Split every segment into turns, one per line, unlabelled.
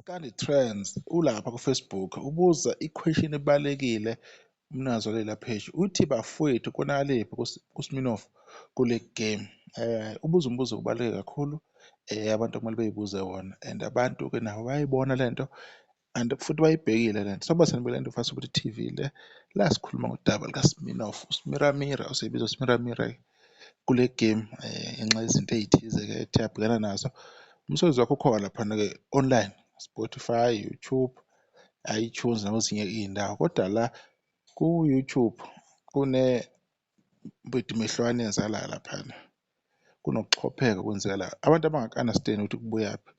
Maskandi Trends ulapha ku-Facebook ubuza i-question ebalulekile umnikazi walela page, uthi bafowethu konakelephi kuSminofu kule game. Ubuza umbuzo obaluleke kakhulu abantu okumele bey'buze wona and abantu-ke nabo bayayibona lento and futhi bayibhekile lento. Sanibonani Mfasukuthi TV le la sikhuluma ngodaba likaSminoff, uSmiramira usebizwa uSmiramira kule game ngenxa yezinto ey'thize-ke ethe abhekana nazo. Umsebenzi wakhe ukhona laphana-ke online, Spotify, YouTube, iTunes nakwezinye iy'ndawo, kodwa la ku-YouTube kunembedimehlwane eyenzakalayo laphana, kunokuxhopheka okwenzekalayo abantu abangaka-understand ukuthi kubuyaphi.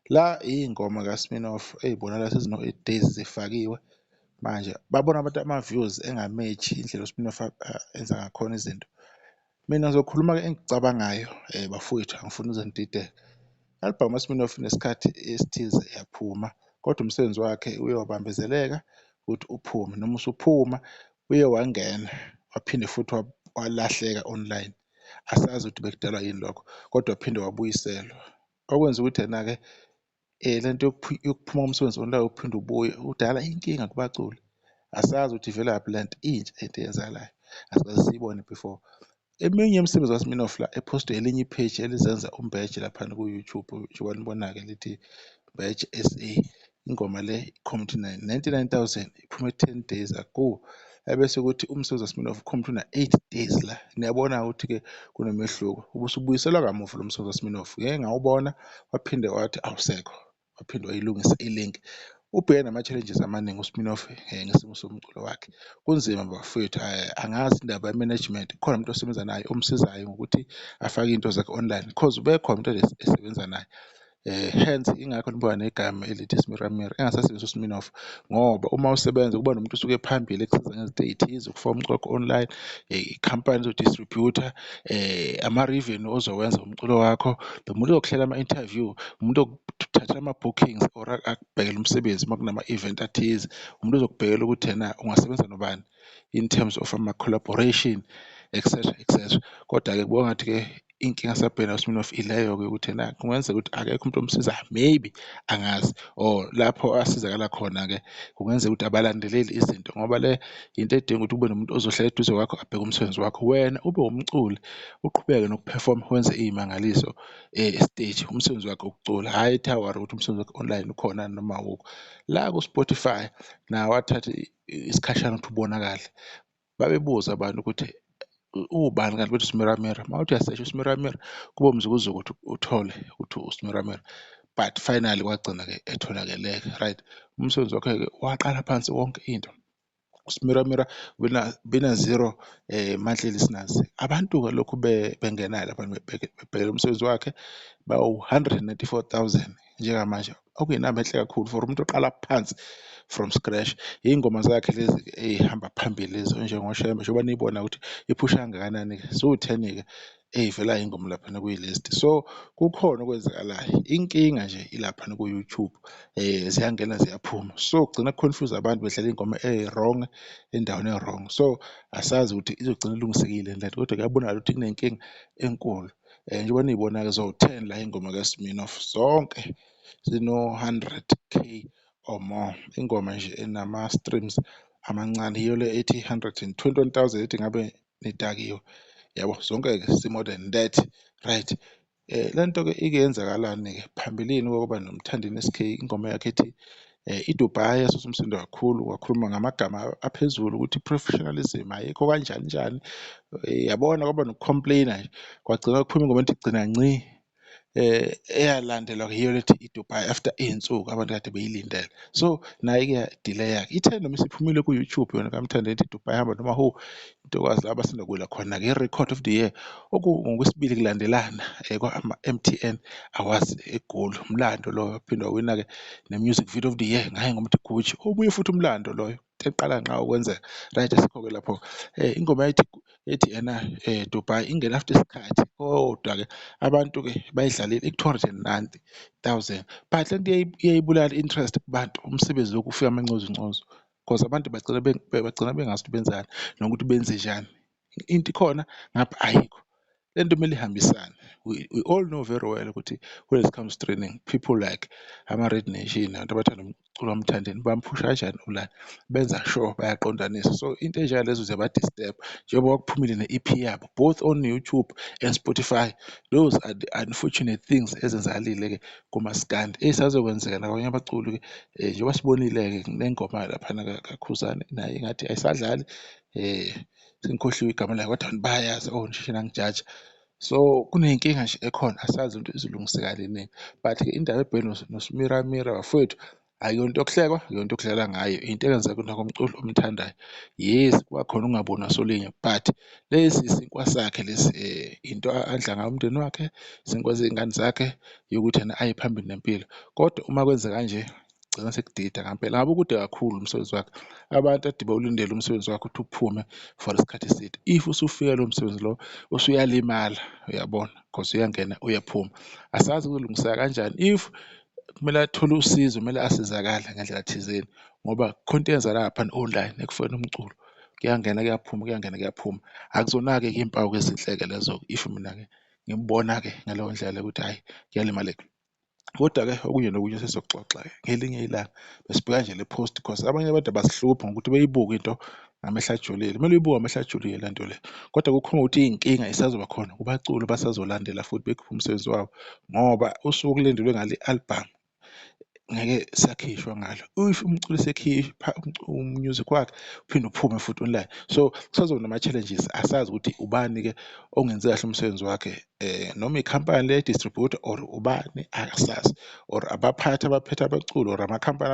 La iy'ngoma kaSminoff ey'bonakala sezino-8 days zifakiwe manje babona abantu ama-views enga-match-i indlela uSminoff enza ngakhona izinto. Mina ngizokhuluma-ke engikucabangayo bafowethu, angifuni ukuze nidideke. I-album kaSminoff inesikhathi esithize yaphuma kodwa umsebenzi wakhe uye wabambezeleka ukuthi uphume noma usuphuma uye wangena waphinde futhi walahleka online. Asazi ukuthi bekudalwa yini lokho kodwa waphinde wabuyiselwa. Okwenza ukuthi ena-ke lento yokuphuma komsebenzi online uphinde ubuye udala inkinga kubaculi. Asazi ukuthi ivelaphi lento, intsha into eyenzakalayo asikaze siyibone before. Eminye imisebenzi kaSminoff la ephostwe elinye i-page elizenza uMbeje laphana ku-YouTube njengoba nibona-ke lithi Mbeje SA. Ingoma le ikhomthi 99,000 iphume 10 days ago. Ebese kuthi umsebenzi kaSminoff ukhomthi una-8 days la. Niyabona ukuthi-ke kunomehluko. Ubusubuyiselwa kamuva lo msebenzi kaSminoff. Ngeke ngawubona waphinde wathi awusekho. Waphinde wayilungisa i-link. Ubhekene nama-challenges amaningi uSminoff ngesimo somculo wakhe. Kunzima bafowethu, angazi indaba ye-management, kukhona umuntu osebenza naye omsizayo ngokuthi afake iy'nto zakhe online cause ubekhona umuntu esebenza naye. Hence ingakho nibona negama elithi Smiramira engasasebenzisi uSminoff ngoba uma usebenza kuba nomuntu osuke ephambili ekusiza ngezinto ey'thize ukufaka umculo wakho online, ikhampani ezo-distribute-a, ama-revenue ozowenza umculo wakho, lo muntu ozokuhlela ama-interview, umuntu okuthathela ama-bookings or akubhekele umsebenzi uma kunama-event athize, umuntu ozokubhekela ukuthi ena ungasebenza nobani in terms of ama-collaboration, et cetera, et cetera. Kodwa-ke kubukeka ngathi-ke inkinga asabhekene nayo uSminoff ileyo-ke ukuthi ena kungenzeka ukuthi akekho umuntu omsizayo maybe, angazi or lapho asizakala khona-ke kungenzeka ukuthi abalandeleli izinto ngoba le into edinga ukuthi kube nomuntu ozohlala eduze kwakho abheke umsebenzi wakho, wena ube umculi uqhubeke noku-perform-a wenze iy'mangaliso esiteji, umsebenzi wakhe ukucula, hhayi ethi a-worry ukuthi umsebenzi wakhe online ukhona noma awukho. La ku-Spotify nawo athathe isikhashana ukuthi ubonakale, babebuza abantu ukuthi ubani kanti bethi uSmiramira, uma uthi uyasesha uSmiramira kube umzukuzuku ukuthi uthole ukuthi uSmiramira but finally kwagcina-ke etholakele-ke, right. Umsebenzi wakhe-ke waqala phansi wonke into. USmiramira bena zero monthly listeners. Abantu-ke lokhu bengenayo lapha bebhekele umsebenzi wakhe bawu-194,000 njengamanje, okuyinamba enhle kakhulu for umuntu oqala phansi from scratch. Iy'ngoma zakhe lezi ey'hamba phambili lezi njengoShembe njengoba niyibona ukuthi iphusha kangakanani-ke, ziwu-10-ke ey'velayo iy'ngoma laphana kwi-list. So kukhona okwenzakalayo, inkinga nje ilaphana ku-YouTube ziyangena ziyaphuma, so kugcina ku-confuse abantu bedlala iy'ngoma ey'wrong endaweni e-wrong. So asazi ukuthi izogcina ilungisekile lento kodwa kuyabonakala ukuthi kunenkinga enkulu. Njengoba niyibona-ke ziwu-10 la iy'ngoma kaSminoff zonke zino-100K or more. Ingoma nje enama-streams amancane yiyo le ethi 121,000 ethi ngabe nidakiwe yabo, zonke-ke zi-more than that, right. Le nto-ke ike yenzakalani-ke phambilini kokuba noMthandeni SK ingoma yakhe ethi iDubai yasusa umsindo kakhulu, wakhuluma ngamagama aphezulu ukuthi i-professionalism ayikho kanjani njani, yabona kwaba noku-complain-a nje kwagcina kuphuma ingoma ethi gcina nci eyalandelwa yiyo lethi iDubai after iy'nsuku abantu kade beyilindele. So nayo-ke iya-delay-a-ke, ithe noma isiphumile ku-YouTube yona kaMthandeni ethi Dubai hamba noma who, intokazi la abasanda kuwina khona-ke i-record of the year okungokwesibili kulandelana kwa-MTN Awards eGoli, umlando loyo. Waphinde wawina-ke ne-music video of the year ngayo ingoma ethi Gucci, obuye futhi umlando loyo into eqala ngqa ukwenzeka, right. Asikho-ke lapho ingoma yayithi ethi ena Dubai ingena after isikhathi kodwa-ke abantu-ke bayidlalile iku-290,000 but lento iyayibulala i-interest kubantu, umsebenzi lokhu ufika amancozu cause abantu bagcina bagcina bengazi ukuthi benzani nokuthi benze njani, into ikhona ngapha ayikho. Le nto kumele ihambisane. We all know very well ukuthi when it comes streaming, people like ama-Red Nation, abantu abathanda umculo kaMthandeni bamphusha kanjani online, benza sure bayaqondanisa. So into ey'njengalezo ziyaba-disturb-a njengoba kuphumile ne-EP yabo both on YouTube and Spotify. Those are the unfortunate things ezenzakalile-ke kumaskandi ey'sazokwenzeka nakwabanye abaculi-ke, njengoba sibonile-ke nengoma laphana kaKhuzani naye engathi ayisadlali, sengikhohliwe igama layo kodwa abantu bayayazi, oh nisheshe nangijaja. So kuney'nkinga nje ekhona, asazi into izolungiseka nini, but-ke indaba ebhekene noSmiramira bafowethu akuyona into yokuhlekwa, akuyona into yokudlala ngayo, into eyenzeka nakumculi omthandayo. Yes, kuba khona ukungaboni ngasolinye but lesi isinkwa sakhe lesi, into adla ngayo umndeni wakhe, isinkwa sey'ngane zakhe yokuthi yena aye phambili nempilo. Kodwa uma kwenzeka kanje gcina sekudida ngampela, ngabe ukude kakhulu umsebenzi wakhe. Abantu ade bewulindele umsebenzi wakhe ukuthi uphume for isikhathi eside. If usufika lowo msebenzi lo usuyalimala, uyabona, cause uyangena uyaphuma. Asazi kuzolungiseka kanjani. If kumele athole usizo, kumele asizakale ngendlela thizeni ngoba khona into eyenzakala laphana online ekufeni umculo. Kuyangena kuyaphuma, kuyangena kuyaphuma. Akuzona-ke iy'mpawu ezinhle-ke lezo if mina-ke ngimbona-ke ngaleyo ndlela ukuthi hhayi kuyalimaleka. Kodwa-ke okunye nokunye sesizokuxoxa-ke ngelinye ilanga, besibheka nje le post cause abanye abantu abasihluphi ngokuthi beyibuke into ngamehlo ajulile. Kumele uyibuke ngamehlo ajulile le nto le, kodwa kukhona ukuthi iy'nkinga yisazoba khona kubaculi basazolandela futhi bekhiphe umsebenzi wabo ngoba usuku okulindelwe ngalo i-album ngeke sakhishwa ngalo. If umculo esekhipha umusic wakhe uphinde uphume futhi online, so kusazoba nama-challenges. Asazi ukuthi ubani-ke ongenzi kahle umsebenzi wakhe, noma ikhampani le distributor or ubani asazi, or abaphathi abaphethe abaculi or amakhampani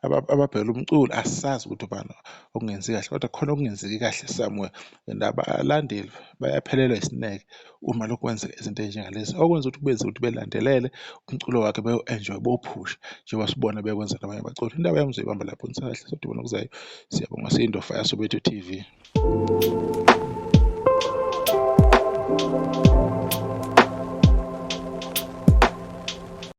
ababhekele umculo, asazi ukuthi ubani okungenzi kahle, kodwa khona okungenzeki kahle somewhere and abalandeli bayaphelelwa isineke uma lokhu kwenzeka izinto ey'njengalezi, okwenza ukuthi kube nzima ukuthi belandelele umculo wakhe bewu-enjoy-e bewuphushe njengoba sibona bekwenza nabanye abaculi. Indaba yami ngizoyibamba lapho ngisakahle sodibana okuzayo. Siyabonga siyiNdofa yaSoweto TV.